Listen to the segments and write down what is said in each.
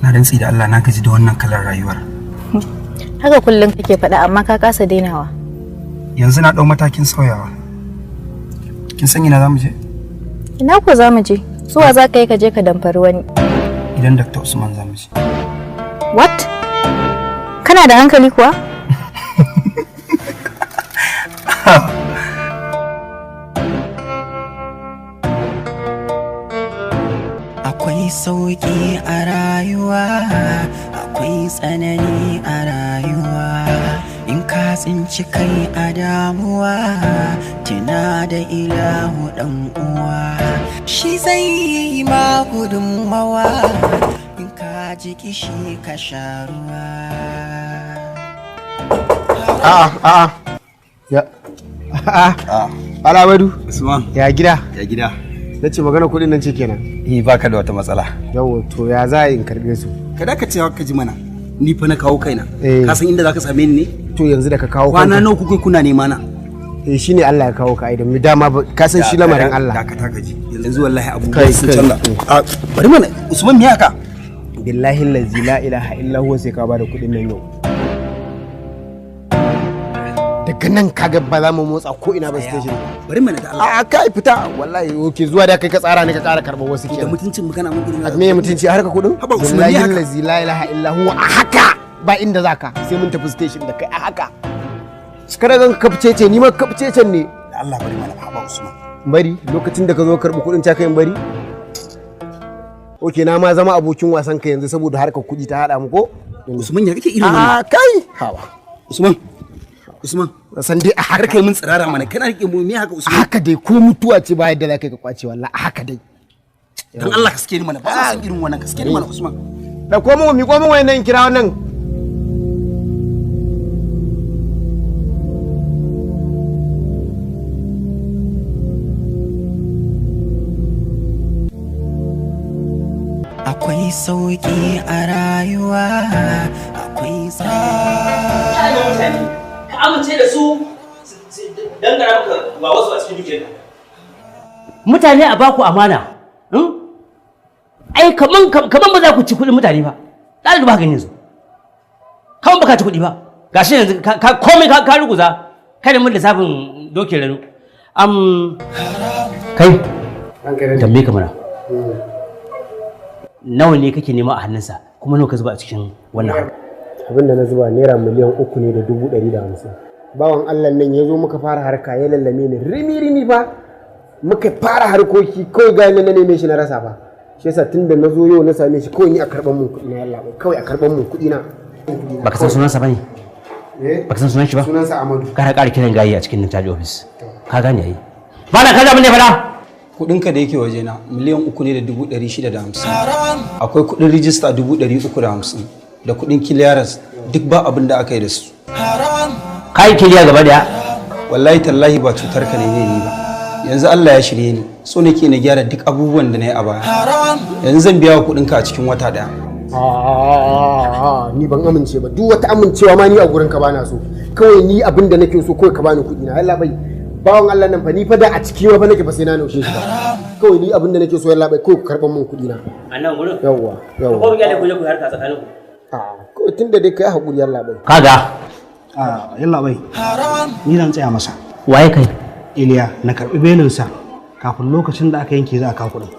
Na rantsi da Allah na gaji da wannan kalar rayuwar. Haka kullum kake faɗa amma ka kasa dainawa. Yanzu na ɗau matakin sauyawa. Kin san ina zamu je? Ina ko zamu je? Zuwa za ka yi ka je ka damfari wani. Idan Dr. Usman zamu je. What? Kana da hankali kuwa? Akwai sauƙi a rayuwa, akwai tsanani a rayuwa. In ka tsinci kai a damuwa, tuna da ilahu ɗan uwa. Shi zai yi ma gudunmawa, in ka ji kishi ka sha ruwa. A'a, a'a. Ya. A'a. Alabadu. Usman. Ya gida. Ya gida. Na ce magana kuɗin nan ce kenan. Eh, baka da wata matsala. Yawwa, to ya za a in karɓe su? Kada ka ce ka ji mana. Ni fa na kawo kaina. Eh. Ka san inda zaka same ni ne? To yanzu da ka kawo Kwana kanka. nawa kuka kuna nema na? Eh, shine Allah ya kawo ka ai da mu dama ka san shi lamarin Allah. Dakata ka ji. Yanzu wallahi abubuwa Kai, sun kai. canza. A, bari mana Usman, me haka? Billahi allazi la ilaha illa huwa sai ka bada kuɗin nan yau. Daga nan kaga ba za mu motsa ko ina ba station. Bari mana da Allah. A'a, kai fita wallahi. Okay, zuwa da kai ka tsara ne ka ƙara karɓar wasu Da kenan. mutuncin mu kana mun irin A me mutunci har ka kuɗin? Haba Usman, me Billahi haka? allazi la ilaha illa huwa a haka ba inda zaka sai mun tafi station da kai a haka. Kada zan kafcece ni ma kafcecen ne. Da Allah bari mana, haba Usman. Bari lokacin da ka zo karɓi kuɗin ta kai bari. Ok, na ma zama abokin wasan ka yanzu saboda harkar kuɗi ta haɗa mu ko? Usman, ya kake irin wannan? A kai hawa. Usman. Usman, San dai a har haka kai mun tsirara mana kana rike mu, me haka a Usman? haka dai ko mutuwa ce ba yadda za ka yi ka kwace wallahi a haka dai. Dan Allah ka sake ni mana, ba na san irin wannan, ka sake ni mana Usman. Da ko mu mi ko mun wayannan kira wannan. Akwai sauƙi a rayuwa, akwai tsanani. Mutane ka amince da su su dangara maka ba wasu a cikin dukiyar Mutane a baku amana, hmm? Ai kaman kaman ba za ku ci kuɗin mutane ba. Ɗalibi ba ganin su kaman ba ka ci kuɗi ba. Gashi yanzu ka komai ka ruguza kada mun lissafin dokin rano. Kai tambaye ka mana, nawa ne kake nema a hannunsa kuma nawa ka zuba a cikin wannan harka? Abin da na zuba naira 3,150,000 ne. Bawan Allah nan ya zo muka fara harka ya lallame ni rimi rimi fa muka fara harkoki kawai ga na neme shi na rasa fa. Shi yasa tunda na zo yau na same shi kawai ni a karɓan mun kuɗi na, yalla bai kawai a karɓan mun kuɗi na. Baka san sunansa bane? Eh? Baka san sunan shi ba? Sunansa Amadu. Kana ƙara kiran gayi a cikin nan caji office. Ka gane ai. Ba na kaza abin da ya faɗa. Kudinka da yake wajena 3,650,000 ne. Akwai kudin rijista 350,000 da kudin clearance, duk ba abin da aka yi da su. Kai kiliya gaba daya. Wallahi tallahi ba cutar ka ne ni ba. Yanzu Allah ya shirye ni, so nake na gyara duk abubuwan da na yi a baya. Yanzu zan biya wa kudinka a cikin wata daya. A'a, ni ban amince ba. Duk wata amincewa ma ni a gurin ka bana so. Kawai ni abin da nake so kawai ka bani kuɗi na. Yalla bai. Bawan Allah nan fa ni fa da a ciki ma fa nake fa sai na naushe shi ba. Kawai ni abin da nake so yalla bai kawai ku karɓan mun kuɗi na. A nan gurin. Yawwa, Ko yawwa. ku kyale ku je ku yi harka tsakanin ku. A'a, kawai tunda dai kai hakuri yalla bai. Kaga. A yalla bai. Ni zan tsaya masa. Waye kai? Iliya, na karɓi belinsa kafin lokacin da aka yanke za a kawo kuɗin.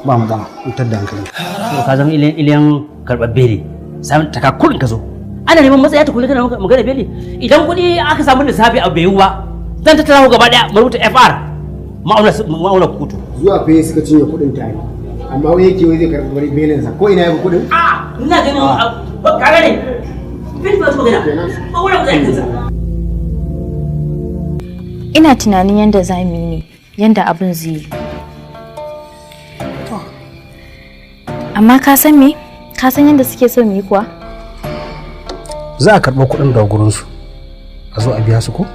Ba matsala, wutar da hankali. To ka zama iliyan iliyan karɓar beli. Sam taka kurin ka zo. Ana neman matsaya ta kullum kana magana beli. Idan kuɗi aka samu lissafi a bai yiwu ba, zan tattara ku gaba daya mu rubuta FR. Ma'auna ma'auna kotu. Zuwa fa suka cinye kuɗin tare. Amma wai yake wai zai karɓi belinsa ko ina ya bi kuɗin? A ina ganin ka gane. Bin ba su magana. Ba wurin mutane kansa. Ina tunanin yadda za mu yi ne, yadda abin zai yi. Amma ka san me? Ka san yadda suke so mu yi kuwa? Za a karɓo kuɗin daga gurinsu. A zo a biya su ko?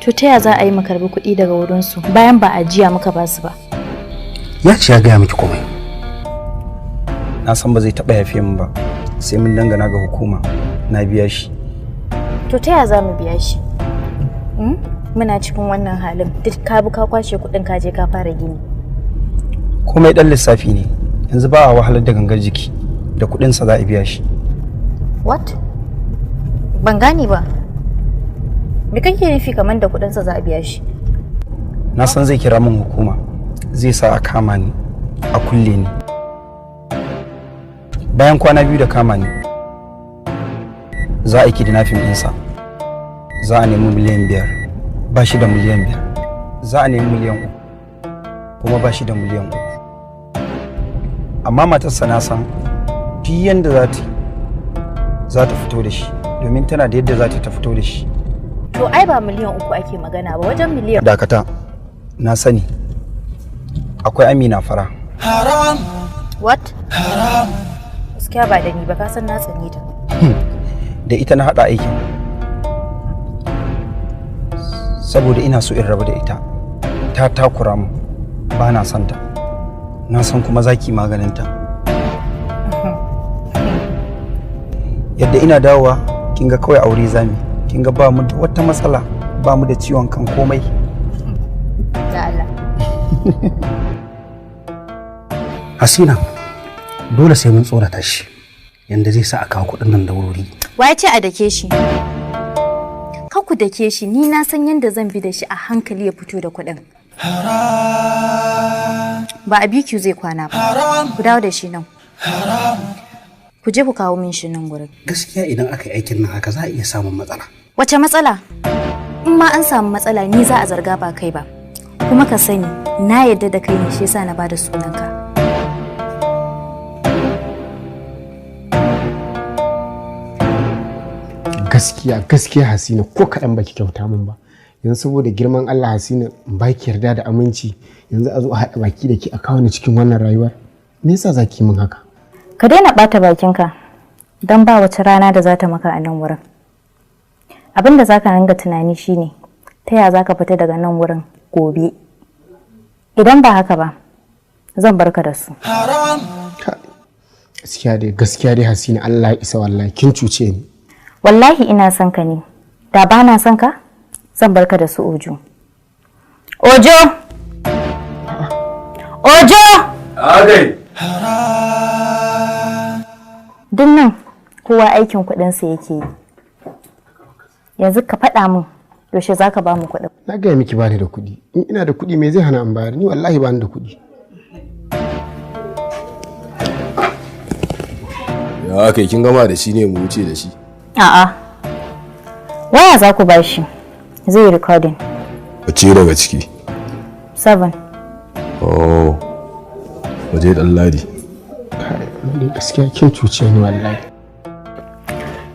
To ta ya za a yi mu karbi kuɗi daga wurinsu bayan ba ajiya muka ba su ba? Ya ce ya gaya miki komai. Na san ba zai taɓa yafe min ba, sai mun dangana ga hukuma na biya shi. To ta ya za mu biya shi? Hmm? Muna cikin wannan halin duk ka bi ka kwashe kuɗin ka je ka fara gini. Komai ɗan lissafi ne, yanzu ba a wahalar da gangar jiki. Da kuɗinsa za a biya shi. What? Ban gane ba. Me kake nufi kamar da kuɗinsa za a biya shi? Na san zai kira min hukuma, zai sa a kama ni, a kulle ni. Bayan kwana 2 da kama ni, za a yi kidnapping ɗinsa. Za a nemi miliyan 5, ba shi da miliyan 5. Za a nemi miliyan 3, kuma ba shi da miliyan 3. Amma matarsa na san duk yanda za ta za ta fito da shi, domin tana da yadda za ta fito da shi. To ai ba miliyan 3 ake magana ba, wajen miliyan. Dakata, na sani akwai Amina Fara. Haram. What? Haram. Gaskiya ba da ni ba, ka san na tsani ta. Da ita na haɗa aikin, saboda ina so in rabu da ita. Ta takura mu, ba na son ta. Na san kuma zaki maganinta. Yadda ina dawowa, kin ga kawai aure zami. Kin ga ba mu da wata matsala, ba mu da ciwon kan komai. Da Allah. Hasina, dole sai mun tsorata shi yanda zai sa a kawo kuɗin nan da wuri. Wa ya ce a dake shi? Kar ku dake shi, ni na san yanda zan bi da shi a hankali ya fito da kuɗin. Ba a BQ zai kwana ba. Ku dawo da shi nan. Ku je ku kawo min shi nan gurin. Gaskiya idan aka yi aikin nan haka za a iya samun matsala. Wace matsala? In ma an samu matsala ni za a zarga ba kai ba. Kuma ka sani na yadda da kai ne, shi yasa na bada sunanka. Gaskiya gaskiya Hasina, ko kaɗan baki kyauta min ba. Yanzu saboda girman Allah Hasina, baki yarda da aminci, yanzu a zo a haɗa baki da ke a kawo ni cikin wannan rayuwar. Me yasa za ki min haka? Ka daina ɓata bakinka don ba wace rana da za ta maka a nan wurin. Abin da za ka ringa tunani shine ta ya za ka fita daga nan wurin gobe. Idan ba haka ba, zan barka da su. Gaskiya dai gaskiya dai Hasina, Allah ya isa wallahi kin cuce ni. Wallahi ina son ka ne, da ba na son ka, zan barka da su Ojo. Ojo! Ojo! Adai! Duk nan kowa aikin kuɗinsa yake yi. Yanzu ka faɗa min yaushe za ka ba mu kuɗin. Na gaya miki bani da kuɗi. In ina da kuɗi me zai hana in bayar? Ni wallahi bani da kuɗi. Ya aka yi kin gama da shi ne mu wuce da shi? A'a. Waya za ku ba shi. Zai yi recording. Wace daga ciki? 7. Oh. Waje ɗan ladi. Ni gaskiya kin cuce ni wallahi.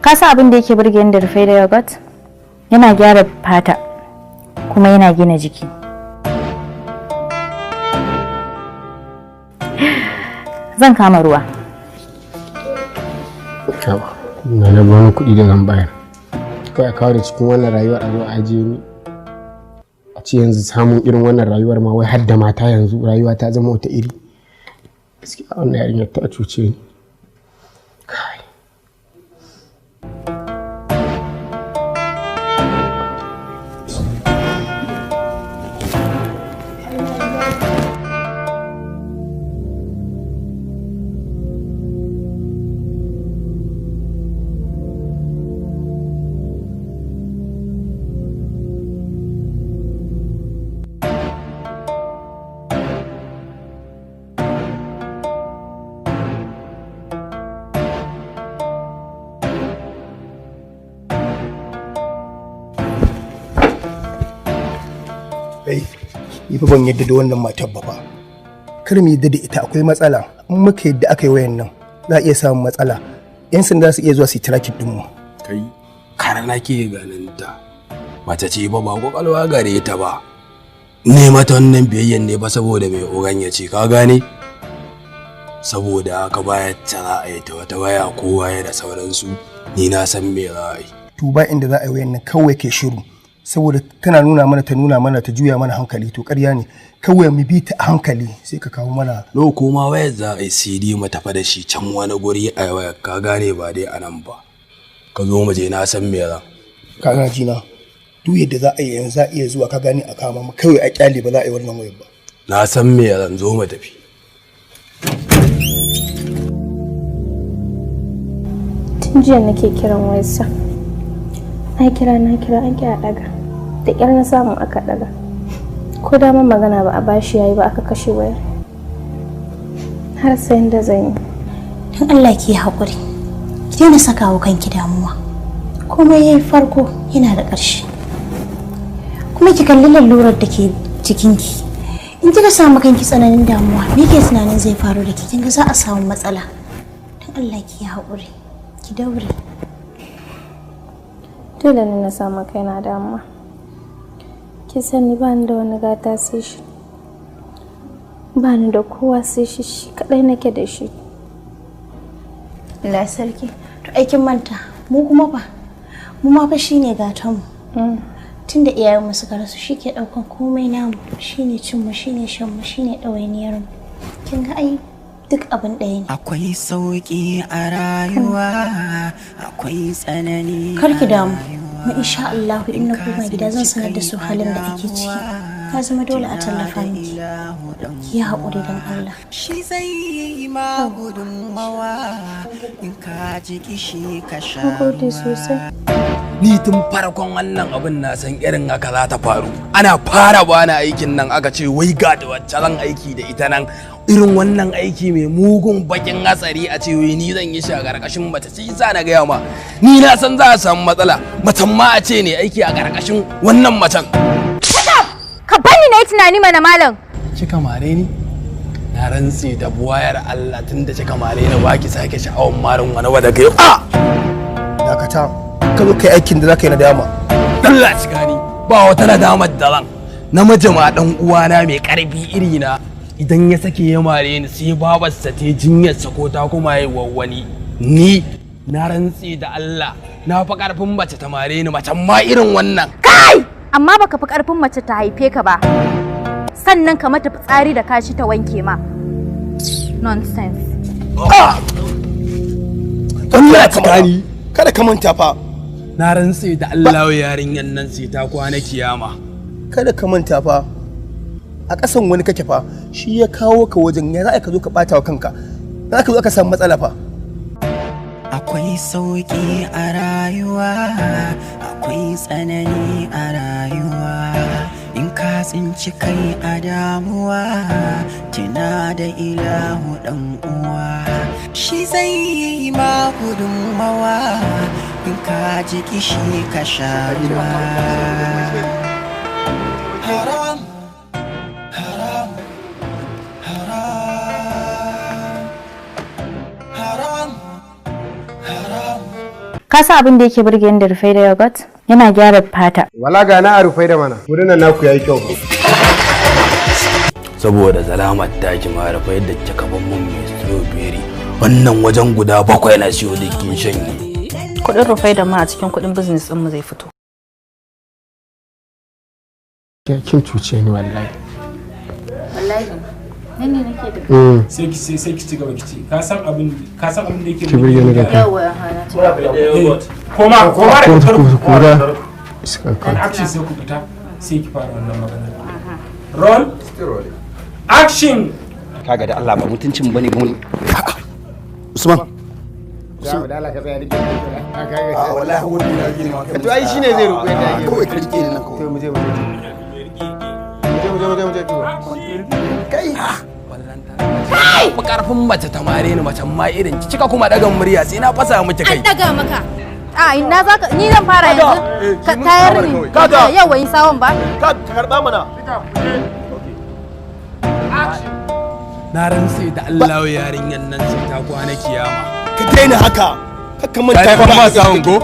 Ka san abin da yake burge ni da rufe da yogurt? Yana gyara fata kuma yana gina jiki. Zan kama ruwa. Na na wani kuɗi da zan bayar. Kawai a kawo da cikin wannan rayuwar a zo a ajiye ni. A ce yanzu samun irin wannan rayuwar ma wai har da mata yanzu rayuwa ta zama wata iri. Gaskiya wannan yarinyar ta cuce ni. Kai. Ni fa ban yadda da wannan matar ba fa. Kar mu yadda da ita, akwai matsala. In muka yadda aka yi wayan nan, za a iya samun matsala. Yan sanda su iya zuwa su yi tracking din mu. Kai, kara na ke ganin ta. Mace ce ba ba kwakwalwa gare ta ba. Ne mata wannan biyayyen ne ba saboda mai ogan ya ce, ka gane? Saboda haka baya ta za a yi ta wata waya ko waya da sauransu, ni na san me za a yi. To ba inda za a yi wayan nan kawai kai shiru. Saboda tana nuna mana ta nuna mana ta juya mana hankali, to ƙarya ne kawai mu bi ta a hankali sai ka kawo mana. No, kuma wayar za a yi CD mu tafi da shi can wani guri a wayar, ka gane ba dai a nan ba. Ka zo mu je, na san me za. Ka gane jina, duk yadda za a yi yanzu za a iya zuwa ka gane a kama mu kawai a kyale ba za a yi wannan wayar ba. Na san me zan zo mu tafi. Tun jiya nake kiran wayarsa. Na kira na kira an kira daga. Da kyar na samu aka daga. Ko damar magana ba a bashi yayi ba aka kashe wayar. Har sai da zan yi. Don Allah ki yi haƙuri. Ki daina saka wa kanki damuwa. Komai yayi farko yana da ƙarshe. Kuma ki kalli lalurar da ke jikinki. In kika samu kanki tsananin damuwa, me ke tunanin zai faru da ke? Kin ga za a samu matsala. Don Allah ki yi haƙuri. Ki daure. Dole ne na samu kaina damuwa. Ki sani ba ni da wani gata sai shi. Ba ni da kowa sai shi, shi kaɗai nake da shi. Allah sarki. To aikin manta, mu kuma fa. Mu ma fa shine gatan mu. Tunda iyayenmu suka rasu shi ke ɗaukan komai namu, shine cin mu, shine shan mu, shine ɗawainiyar mu. Kin ga ai duk abin ɗaya ne. Akwai sauƙi a rayuwa, akwai tsanani. Kar ki damu. Mu insha Allah in na koma gida zan sanar da su halin da ake ciki. Ya zama dole a tallafa miki. Ki yi haƙuri don Allah. Shi zai yi ma gudunmawa in ka ji kishi ka sha. Gode sosai. Ni tun farkon wannan abin na san irin haka za ta faru. Ana fara bani aikin nan aka ce wai ga da wacce zan aiki da ita nan. Irin wannan aiki mai mugun bakin hatsari a ce wai ni zan yi shi a ƙarƙashin mace, shi yasa na gaya ma. Ni na san za a samu matsala. Macen ma a ce ne aiki a ƙarƙashin wannan macen. Ka bani na yi tunani mana malam. Kika mare ni? Na rantse da buwayar Allah tun da kika mare ni ba ki sake sha'awar marin wani ba daga yau. Ah! Dakata. Ka zo kai aikin da za ka yi nadama. Allah shiga ni. Ba wata nadamar da zan. Namiji ma dan uwana mai karfi iri na idan ya sake ya mare ni sai babarsa ta jinyarsa ko ta kuma yi wani. Ni na rantse da Allah na fi karfin mace ta mare ni, macen ma irin wannan. Kai! Amma baka fi karfin mace ta haife ka ba. Sannan ka mata fitsari da kashi ta wanke ma. Nonsense. Allah tsakani. Kada ka manta fa. Na rantse da Allah yarinyan nan sai ta kwana kiyama. Kada ka manta fa. A ƙasan wani kake fa, shi ya kawo ka wajen, ya za ka zo ka ɓata wa kanka. Za ka zo ka samu matsala fa. Akwai sauƙi a rayuwa, akwai tsanani a rayuwa. In ka tsinci kai a damuwa, tuna da ilahu ɗan uwa. Shi zai yi ma gudunmawa, in ka ji kishi ka sha ruwa. Haram, haram, haram, haram, haram. Ka san abin da yake burge ni da Rufai da yogurt? Yana gyara fata. Wala ga na a Rufai da mana. Wurin nan naku yayi kyau. Saboda zalamar taki ma Rufai da kika ban mun mai strawberry. Wannan wajen guda 7 na siyo da kin shanye. Kuɗin Rufai da ma a cikin kuɗin business ɗin mu zai fito. Kin cuce ni wallahi. Wallahi. Nan ne nake da. Sai ki sai ki ci gaba ki ce ka san abin da yake Ki burge ni da kai. Yawa na ci. Koma koma da Kura. Iska kan action sai ku fita sai ki fara wannan magana. Roll. Action. Kaga da Allah ba mutuncin bane mun. Usman. Da Allah ka tsaya rike. A wallahi wani na gini ma. To ai shine zai roƙo yadda ake. Kawai ka rike ni nan kawai. To mu je mu je. Mu je mu je mu je. Kai. Kai! Fi karfin mace ta mare ni, macen ma irin ki kika kuma dagan murya sai na fasa miki kai. An daga maka. A ina zaka ni zan fara yanzu. Ka tayar ni. Yawa yi sawon ba. Ka karba mana. Na rantse da Allah yarinyan nan sai ta kwana kiyama. Ka daina haka. Ka manta fa ba sawon ko?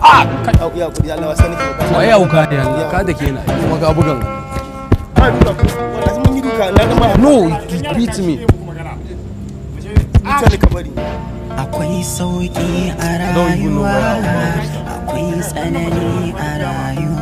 Ah, ka ya kudi Allah wasa nake ba. Wai auka ne Allah ka da ke na kuma ga bugan. Mun yi duka na ma. No, you beat me. Mutane ka bari. Akwai sauƙi a rayuwa, akwai tsanani a rayuwa.